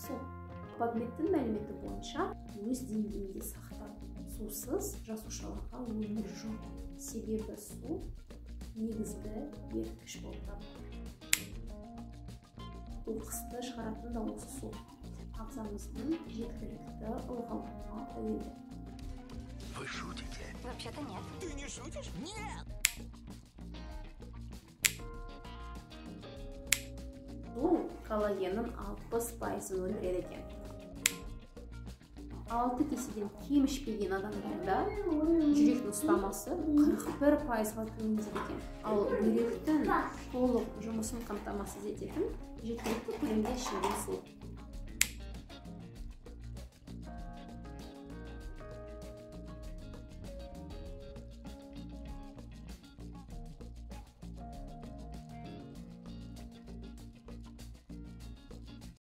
Су. PubMedтің мәліметі бойынша, өз деңгейінде сақтау. Сусыз жасушаларға өмір жоқ. Себебі су негізгі еріткіш болып табылады. Қоқысты шығаратын да осы су. Ағзамыздың жеткілікті ылғалдылығына тәуелді. Вы шутите? Вообще-то нет. Ты не шутишь? Нет! Су коллагеннің 60%-ын өндіреді екен. 6 кеседен кем ішпеген адамдарда жүректің ұстамасы 41%-ға төмендейді екен. Ал бүйректің толық жұмысын қамтамасыз ететін жеткілікті көлемде ішілген су.